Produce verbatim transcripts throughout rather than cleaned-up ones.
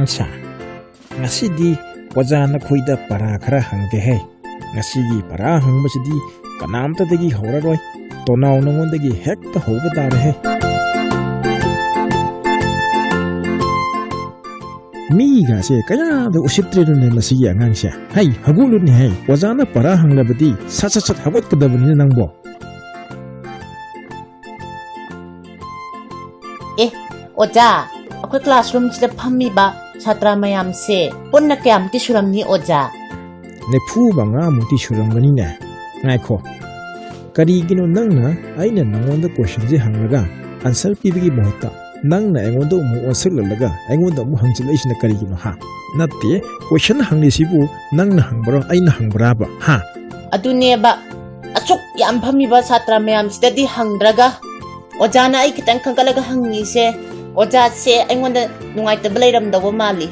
ꯑꯠꯁꯥ, ꯉꯁꯤꯗꯤ ꯑꯣꯖꯥ ꯅꯈꯣꯏꯗ ꯄꯔꯥ ꯈꯔ ꯍꯪꯒꯦꯍꯦ꯫ ꯉꯁꯤꯒꯤ ꯄꯔꯥ ꯍꯪꯕꯁꯤꯗꯤ ꯀꯅꯥꯝꯇꯗꯒꯤ ꯍꯧꯔꯔꯣꯏ, ꯇꯣꯅꯥꯎ ꯅꯉꯣꯟꯗꯒꯤ ꯍꯦꯛꯇ ꯍꯧꯕ ꯇꯥꯔꯦꯍꯦ꯫ ꯃꯤꯒꯥꯁꯦ ꯀꯌꯥꯗ ꯎꯁꯤꯠꯇ꯭ꯔꯤꯅꯣꯅꯦ ꯃꯁꯤꯒꯤ ꯑꯉꯥꯡꯁꯦ꯫ ꯍꯩ, ꯍꯧꯒꯠꯂꯨꯅꯦ ꯍꯩ, ꯑꯣꯖꯥꯅ ꯄꯔꯥ ꯍꯪꯂꯕꯗꯤ ꯁꯠ ꯁꯠ ꯁꯠ ꯍꯧꯒꯠꯀꯗꯕꯅꯤꯅ ꯅꯪꯕꯣ꯫ ꯑꯦ, ꯑꯣꯖꯥ, ꯑꯩꯈꯣꯏ classroomꯁꯤꯗ ꯐꯝꯃꯤꯕ ꯁꯥꯇ꯭ꯔ ꯃꯌꯥꯝꯁꯦ ꯄꯨꯟꯅ ꯀꯌꯥꯃꯨꯛꯇꯤ ꯁꯨꯔꯝꯅꯤ ꯑꯣꯖꯥ? ꯅꯤꯐꯨ ꯃꯉꯥꯃꯨꯛꯇꯤ ꯁꯨꯔꯝꯒꯅꯤꯅꯦ꯫ ꯉꯥꯏꯈꯣ, ꯀꯔꯤꯒꯤꯅꯣ ꯅꯪꯅ ꯑꯩꯅ ꯅꯉꯣꯟꯗ questionꯁꯦ ꯍꯪꯂꯒ answer ꯄꯤꯕꯒꯤ ꯃꯍꯨꯠꯇ ꯅꯪꯅ ꯑꯩꯉꯣꯟꯗ ꯑꯃꯨꯛ ꯑꯣꯟꯁꯤꯜꯂꯛꯂꯒ ꯑꯩꯉꯣꯟꯗ ꯑꯃꯨꯛ ꯍꯪꯖꯤꯜꯂꯛꯏꯁꯤꯅ ꯀꯔꯤꯒꯤꯅꯣ ꯍꯥ? ꯅꯠꯇꯦ, question ꯍꯪꯂꯤꯁꯤꯕꯨ ꯅꯪꯅ ꯍꯪꯕ꯭ꯔꯣ ꯑꯩꯅ ꯍꯪꯕ꯭ꯔꯥꯕ ꯍꯥ? ꯑꯗꯨꯅꯦꯕ, ꯑꯁꯨꯛ ꯌꯥꯝ ꯐꯝꯃꯤꯕ ꯁꯥꯇ꯭ꯔ ꯃꯌꯥꯝꯁꯤꯗꯗꯤ ꯍꯪꯗ꯭ꯔꯒ ꯑꯣꯖꯥꯅ ꯑꯩ ꯈꯤꯇꯪ ꯈꯟꯒꯠꯂꯒ ꯍꯪꯉꯤꯁꯦ, ꯑꯣꯖꯥꯁꯦ ꯑꯩꯉꯣꯟꯗ ꯅꯨꯡꯉꯥꯏꯇꯕ ꯂꯩꯔꯝꯗꯧꯕ ꯃꯥꯜꯂꯤ꯫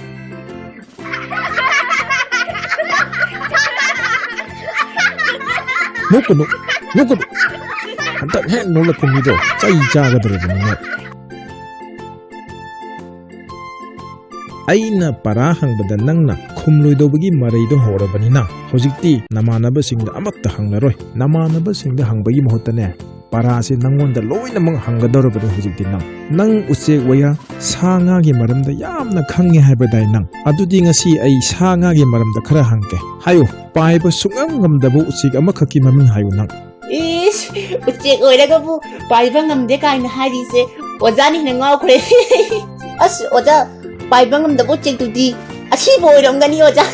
ꯅꯣꯛꯀꯅꯨ, ꯅꯣꯛꯀꯅꯨ꯫ ꯍꯟꯗꯛ ꯍꯦꯛ ꯅꯣꯛꯂꯛꯄ ꯃꯤꯗꯣ ꯆꯩ ꯆꯥꯒꯗꯧꯔꯤꯕꯅꯤꯅꯦ꯫ ꯑꯩꯅ ꯄꯔꯥ ꯍꯪꯕꯗ ꯅꯪꯅ ꯈꯨꯝꯂꯣꯏꯗꯧꯕꯒꯤ ꯃꯔꯩꯗꯣ ꯍꯧꯔꯕꯅꯤꯅ ꯍꯧꯖꯤꯛꯇꯤ ꯅꯃꯥꯟꯅꯕꯁꯤꯡꯗ ꯑꯃꯠꯇ ꯍꯪꯂꯔꯣꯏ꯫ ꯅꯃꯥꯟꯅꯕꯁꯤꯡꯗ ꯍꯪꯕꯒꯤ ꯃꯍꯨꯠꯇꯅꯦ, ꯄꯔꯥꯁꯦ ꯅꯪꯉꯣꯟꯗ ꯂꯣꯏꯅꯃꯛ ꯍꯪꯒꯗꯧꯔꯕꯅꯤ ꯍꯧꯖꯤꯛꯇꯤ ꯅꯪ꯫ ꯅꯪ ꯎꯆꯦꯛ ꯋꯥꯌꯥ ꯁꯥ ꯉꯥꯒꯤ ꯃꯔꯝꯗ ꯌꯥꯝꯅ ꯈꯪꯉꯦ ꯍꯥꯏꯕꯗꯥꯏ ꯅꯪ? ꯑꯗꯨꯗꯤ ꯉꯁꯤ ꯑꯩ ꯁꯥ ꯉꯥꯒꯤ ꯃꯔꯝꯗ ꯈꯔ ꯍꯪꯒꯦ꯫ ꯍꯥꯏꯌꯨ, ꯄꯥꯏꯕ ꯁꯨꯡꯉꯝ ꯉꯝꯗꯕ ꯎꯆꯦꯛ ꯑꯃꯈꯛꯀꯤ ꯃꯃꯤꯡ ꯍꯥꯏꯌꯨ ꯅꯪ꯫ ꯏꯁ, ꯎꯆꯦꯛ ꯑꯣꯏꯔꯒꯕꯨ ꯄꯥꯏꯕ ꯉꯝꯗꯦ ꯀꯥꯏꯅ ꯍꯥꯏꯔꯤꯁꯦ ꯑꯣꯖꯥꯅ ꯍꯦꯟꯅ ꯉꯥꯎꯈ꯭ꯔꯦ꯫ ꯑꯁ, ꯑꯣꯖꯥ, ꯄꯥꯏꯕ ꯉꯝꯗꯕ ꯎꯆꯦꯛꯇꯨꯗꯤ ꯑꯁꯤꯕ ꯑꯣꯏꯔꯝꯒꯅꯤ, ꯑꯣꯖꯥ꯫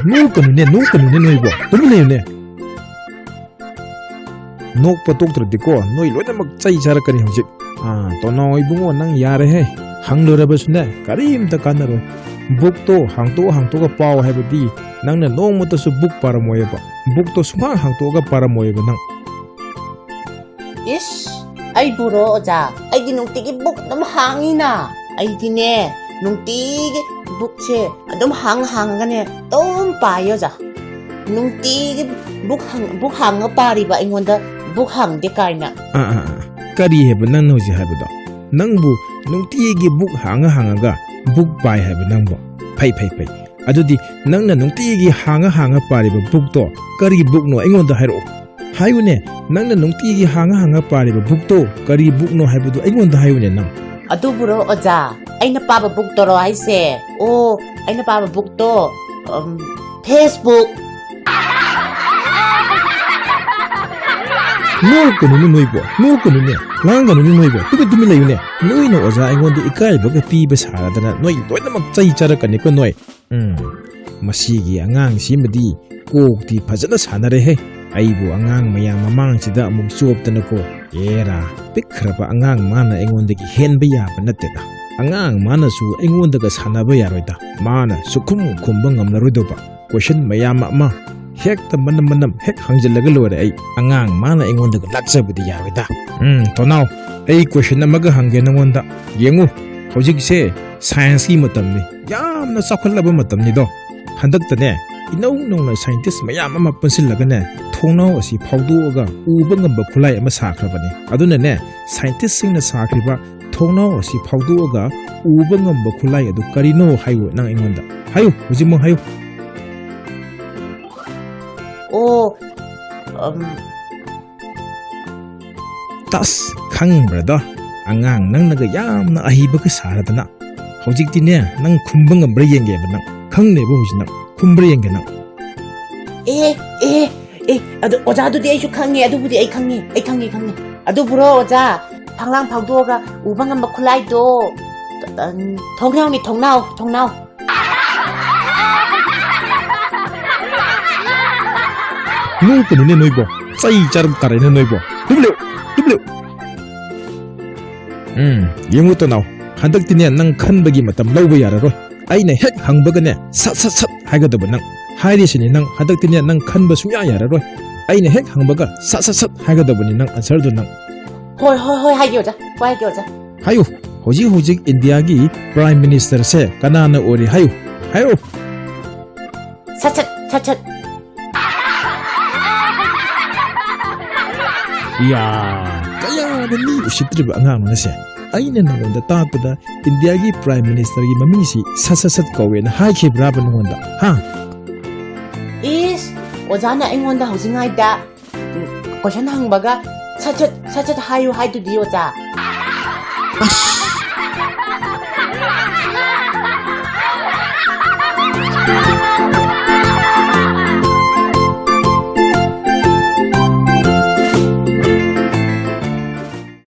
ꯅꯣꯛꯀꯅꯨꯅꯦ, ꯅꯣꯛꯀꯅꯨꯅꯦ ꯅꯣꯏꯕꯣ꯫ ꯇꯨꯃꯤꯟ ꯂꯩꯌꯨꯅꯦ꯫ ꯅꯣꯛꯄ ꯇꯣꯛꯇ꯭ꯔꯗꯤꯀꯣ, ꯅꯣꯏ ꯂꯣꯏꯅꯃꯛ ꯆꯩ ꯆꯥꯔꯛꯀꯅꯤ ꯍꯧꯖꯤꯛ꯫ ꯑꯥ, ꯇꯣꯅꯥꯎ ꯏꯕꯨꯡꯉꯣ, ꯅꯪ ꯌꯥꯔꯦꯍꯦ꯫ ꯍꯪꯂꯨꯔꯕꯁꯨꯅꯦ, ꯀꯔꯤꯝꯇ ꯀꯥꯟꯅꯔꯣꯏ꯫ ꯕꯨꯛꯇꯣ ꯍꯥꯡꯇꯣꯛ ꯍꯥꯡꯇꯣꯛꯑ ꯄꯥꯎ ꯍꯥꯏꯕꯗꯤ ꯅꯪꯅ ꯅꯣꯡꯃꯇꯁꯨ ꯕꯨꯛ ꯄꯥꯔꯝꯃꯣꯏꯕ꯫ ꯕꯨꯛꯇꯣ ꯁꯨꯡꯍꯥꯡ ꯍꯥꯡꯇꯣꯛꯑꯒ ꯄꯥꯔꯝꯃꯣꯏꯕ ꯅꯪ꯫ ꯏꯁ, ꯑꯩꯕꯨꯔꯣ ꯑꯣꯖꯥ? ꯑꯩꯗꯤ ꯅꯨꯡꯇꯤꯒꯤ ꯕꯨꯛ ꯑꯗꯨꯝ ꯍꯥꯡꯉꯤꯅ꯫ ꯑꯩꯗꯤꯅꯦ, ꯅꯨꯡꯇꯤꯒꯤ ꯕꯨꯛꯁꯦ ꯑꯗꯨꯝ ꯍꯥꯡ ꯍꯥꯡꯉꯒꯅꯦ ꯑꯗꯨꯝ ꯄꯥꯏ ꯑꯣꯖꯥ꯫ ꯅꯨꯡꯇꯤꯒꯤ ꯕꯨꯛ ꯍꯥꯡ-, ꯕꯨꯛ ꯍꯥꯡꯉ ꯄꯥꯔꯤꯕ ꯑꯩꯉꯣꯟꯗ ꯕꯨꯛ ꯍꯥꯡꯗꯦ ꯀꯥꯏꯅ꯫ ꯑꯥ, ꯑꯥ, ꯑꯥ꯫ ꯀꯔꯤ ꯍꯥꯏꯕ ꯅꯪꯅ ꯍꯧꯖꯤꯛ ꯍꯥꯏꯕꯗꯣ? ꯅꯪꯕꯨ ꯅꯨꯡꯇꯤꯒꯤ ꯕꯨꯛ ꯍꯥꯡꯉ ꯍꯥꯡꯉꯒ ꯕꯨꯛ ꯄꯥꯏ ꯍꯥꯏꯕ ꯅꯪꯕꯨ? ꯐꯩ, ꯐꯩ, ꯐꯩ꯫ ꯑꯗꯨꯗꯤ ꯅꯪꯅ ꯅꯨꯡꯇꯤꯒꯤ ꯍꯥꯡꯉ ꯍꯥꯡꯉ ꯄꯥꯔꯤꯕ ꯕꯨꯛꯇꯣ ꯀꯔꯤ ꯕꯨꯛꯅꯣ? ꯑꯩꯉꯣꯟꯗ ꯍꯥꯏꯔꯛꯑꯣ꯫ ꯍꯥꯏꯌꯨꯅꯦ, ꯅꯪꯅ ꯅꯨꯡꯇꯤꯒꯤ ꯍꯥꯡꯉ ꯍꯥꯡꯉ ꯄꯥꯔꯤꯕ ꯕꯨꯛꯇꯣ ꯀꯔꯤ ꯕꯨꯛꯅꯣ ꯍꯥꯏꯕꯗꯨ ꯑꯩꯉꯣꯟꯗ ꯍꯥꯏꯌꯨꯅꯦ ꯅꯪ꯫ ꯑꯗꯨꯕꯨꯔꯣ ꯑꯣꯖꯥ, ꯑꯩꯅ ꯄꯥꯕ ꯕꯨꯛꯇꯣꯔꯣ ꯍꯥꯏꯁꯦ? ꯑꯣ, ꯑꯩꯅ ꯄꯥꯕ ꯕꯨꯛꯇꯣ, ꯎꯝ, Facebook꯫ ꯅꯣꯛꯀꯅꯨꯅꯦ ꯅꯣꯏꯕꯣ, ꯅꯣꯛꯀꯅꯨꯅꯦ, ꯂꯥꯡꯒꯅꯨꯅꯦ ꯅꯣꯏꯕꯣ, ꯇꯨꯃꯤꯟ ꯇꯨꯃꯤꯟ ꯂꯩꯌꯨꯅꯦ꯫ ꯅꯣꯏꯅ ꯑꯣꯖꯥ ꯑꯩꯉꯣꯟꯗ ꯏꯀꯥꯏꯕꯒ ꯄꯤꯕ ꯁꯥꯔꯗꯅ ꯅꯣꯏ ꯂꯣꯏꯅꯃꯛ ꯆꯩ ꯆꯥꯔꯛꯀꯅꯤꯀꯣ ꯅꯣꯏ꯫ ꯎꯝ, ꯃꯁꯤꯒꯤ ꯑꯉꯥꯡꯁꯤꯃꯗꯤ ꯀꯣꯛꯇꯤ ꯐꯖꯅ ꯁꯥꯟꯅꯔꯦꯍꯦ꯫ ꯑꯩꯕꯨ ꯑꯉꯥꯡ ꯃꯌꯥꯝ ꯃꯃꯥꯡꯁꯤꯗ ꯑꯃꯨꯛ ꯆꯣꯞꯇꯅꯀꯣ꯫ ꯑꯦꯔꯥ, ꯄꯤꯛꯈ꯭ꯔꯕ ꯑꯉꯥꯡ ꯃꯥꯅ ꯑꯩꯉꯣꯟꯗꯒꯤ ꯍꯦꯟꯕ ꯌꯥꯕ ꯅꯠꯇꯦꯗ꯫ ꯑꯉꯥꯡ ꯃꯥꯅꯁꯨ ꯑꯩꯉꯣꯟꯗꯒ ꯁꯥꯟꯅꯕ ꯌꯥꯔꯣꯏꯗ꯫ ꯃꯥꯅ ꯁꯨꯈꯨꯝ ꯈꯨꯝꯕ ꯉꯝꯂꯔꯣꯏꯗꯧꯕ꯫ ꯀꯣꯏꯁꯟ ꯃꯌꯥꯝ ꯑꯃ ꯍꯦꯛꯇ ꯃꯅꯝ ꯃꯅꯝ ꯍꯦꯛ ꯍꯪꯖꯤꯜꯂꯒ ꯂꯣꯏꯔꯦ ꯑꯩ꯫ ꯑꯉꯥꯡ ꯃꯥꯅ ꯑꯩꯉꯣꯟꯗꯒ ꯂꯥꯛꯆꯕꯗꯤ ꯌꯥꯔꯣꯏꯗ꯫ ꯎꯝ, ꯇꯣꯅꯥꯎ, ꯑꯩ ꯀꯣꯏꯁꯟ ꯑꯃꯒ ꯍꯪꯒꯦ ꯅꯉꯣꯟꯗ꯫ ꯌꯦꯡꯉꯨ, ꯍꯧꯖꯤꯛꯁꯦ ꯁꯥꯏꯟꯁꯀꯤ ꯃꯇꯝꯅꯤ, ꯌꯥꯝꯅ ꯆꯥꯎꯈꯠꯂꯕ ꯃꯇꯝꯅꯤꯗꯣ꯫ ꯍꯟꯗꯛꯇꯅꯦ, ꯏꯅꯧ ꯅꯧꯅ ꯁꯥꯏꯟꯇꯤꯁ ꯃꯌꯥꯝ ꯑꯃ ꯄꯨꯟꯁꯤꯜꯂꯒꯅꯦ, ꯊꯣꯡꯅꯥꯎ ꯑꯁꯤ ꯐꯥꯎꯗꯣꯛꯑꯒ ꯎꯕ ꯉꯝꯕ ꯈꯨꯠꯂꯥꯏ ꯑꯃ ꯁꯥꯈ꯭ꯔꯕꯅꯤ꯫ ꯑꯗꯨꯅꯅꯦ, ꯁꯥꯏꯟꯇꯤꯁꯁꯤꯡꯅ ꯁꯥꯈ꯭ꯔꯤꯕ ꯊꯣꯡꯅꯥꯎ ꯑꯁꯤ ꯐꯥꯎꯗꯣꯛꯑꯒ ꯎꯕ ꯉꯝꯕ ꯈꯨꯠꯂꯥꯏ ꯑꯗꯨ ꯀꯔꯤꯅꯣ ꯍꯥꯏꯌꯨ ꯅꯪ ꯑꯩꯉꯣꯟꯗ꯫ ꯍꯥꯏꯌꯨ, ꯍꯧꯖꯤꯛꯃꯛ ꯍꯥꯏꯌꯨ꯫ ꯑꯣ, ꯑꯝ, ꯇꯁ, ꯈꯪꯕ꯭ꯔꯗꯣ? ꯑꯉꯥꯡ ꯅꯪꯅꯒ ꯌꯥꯝꯅ ꯑꯍꯩꯕꯒ ꯁꯥꯔꯗꯅ꯫ ꯍꯧꯖꯤꯛꯇꯤꯅꯦ, ꯅꯪ ꯈꯨꯝꯕ ꯉꯝꯕ꯭ꯔꯥ ꯌꯦꯡꯒꯦꯕ ꯅꯪ꯫ ꯈꯪꯅꯦꯕ ꯍꯧꯖꯤꯛ ꯅꯪ꯫ ꯈꯨꯝꯕ꯭ꯔꯥ ꯌꯦꯡꯒꯦ ꯅꯪ꯫ ꯑꯦ, ꯑꯦ, ꯑꯦ, ꯑꯗꯨ ꯑꯣꯖꯥꯗꯨꯗꯤ ꯑꯩꯁꯨ ꯈꯪꯉꯦ, ꯑꯗꯨꯕꯨꯗꯤ ꯑꯩ ꯈꯪꯉꯦ, ꯑꯩ ꯈꯪꯉꯦ, ꯈꯪꯉꯦ꯫ ꯑꯗꯨꯕꯨꯔꯣ ꯑꯣꯖꯥ, ꯐꯪꯂꯥꯡ ꯐꯥꯎꯗꯣꯛꯑꯒ ꯎꯕ ꯉꯝꯕ ꯈꯨꯠꯂꯥꯏꯗꯣ, ꯎꯝ, ꯊꯣꯡꯅꯥꯎꯅꯤ, ꯊꯣꯡꯅꯥꯎ, ꯊꯣꯡꯅꯥꯎ꯫ ꯅꯣꯛꯀꯅꯨꯅꯦ ꯅꯣꯏꯕꯣ, ꯆꯩ ꯆꯥꯔꯛ ꯇꯥꯔꯦꯅꯦ ꯅꯣꯏꯕꯣ꯫ ꯇꯨꯃꯤꯟ ꯂꯩꯌꯨ, ꯇꯨꯃꯤꯟ ꯂꯩꯌꯨ꯫ ꯎꯝ, ꯌꯦꯡꯉꯨ ꯇꯅꯥꯎ, ꯍꯟꯗꯛꯇꯤꯅꯦ ꯅꯪ ꯈꯟꯕꯒꯤ ꯃꯇꯝ ꯂꯧꯕ ꯌꯥꯔꯔꯣꯏ꯫ ꯑꯩꯅ ꯍꯦꯛ ꯍꯪꯕꯒꯅꯦ ꯁꯠ ꯁꯠ ꯁꯠ ꯍꯥꯏꯒꯗꯕ ꯅꯪ꯫ ꯍꯥꯏꯔꯤꯁꯤꯅꯦ ꯅꯪ, ꯍꯟꯗꯛꯇꯤꯅꯦ ꯅꯪ ꯈꯟꯕ ꯁꯨꯡꯌꯥ ꯌꯥꯔꯔꯣꯏ꯫ ꯑꯩꯅ ꯍꯦꯛ ꯍꯪꯕꯒ ꯁꯠ ꯁꯠ ꯁꯠ ꯍꯥꯏꯒꯗꯕꯅꯤ ꯅꯪ ꯑꯟꯁꯔꯗꯨ ꯅꯪ꯫ ꯍꯣꯏ, ꯍꯣꯏ, ꯍꯣꯏ, ꯍꯥꯏꯒꯦ ꯑꯣꯖꯥ, ꯍꯣꯏ, ꯍꯥꯏꯒꯦ ꯑꯣꯖꯥ꯫ ꯍꯥꯏꯌꯨ, ꯍꯧꯖꯤꯛ ꯍꯧꯖꯤꯛ ꯏꯟꯗꯤꯌꯥꯒꯤ ꯄ꯭ꯔꯥꯏꯝ ꯃꯤꯅꯤꯁꯇꯔꯁꯦ ꯀꯅꯥꯅ ꯑꯣꯏꯔꯤ? ꯍꯥꯏꯌꯨ, ꯍꯥꯏꯌꯨ꯫ ꯁꯠ ꯁꯠ, ꯁꯠ ꯁꯠ꯫ ꯏꯌꯥ, ꯀꯌꯥ ꯑꯗ ꯃꯤ ꯎꯁꯤꯠꯇ꯭ꯔꯤꯕ ꯑꯉꯥꯡꯅꯁꯦ, ꯑꯩꯅ ꯅꯉꯣꯟꯗ ꯇꯥꯛꯄꯗ ꯏꯟꯗꯤꯌꯥꯒꯤ Prime Ministerꯒꯤ ꯃꯃꯤꯡꯁꯤ ꯁꯠ ꯁꯠ ꯁꯠ ꯀꯧꯋꯦꯅ ꯍꯥꯏꯈꯤꯕ꯭ꯔꯥꯕ ꯅꯉꯣꯟꯗ? ꯍꯥ? ꯏꯁ, ꯑꯣꯖꯥꯅ ꯑꯩꯉꯣꯟꯗ ꯍꯧꯖꯤꯛꯉꯥꯏꯗ ꯎꯝ, ꯀꯣꯏꯁꯟ ꯍꯪꯕꯒ ꯁꯠ ꯁꯠ ꯁꯠ ꯁꯠ ꯍꯥꯏꯌꯨ ꯍꯥꯏꯗꯨꯗꯤ ꯑꯣꯖꯥ꯫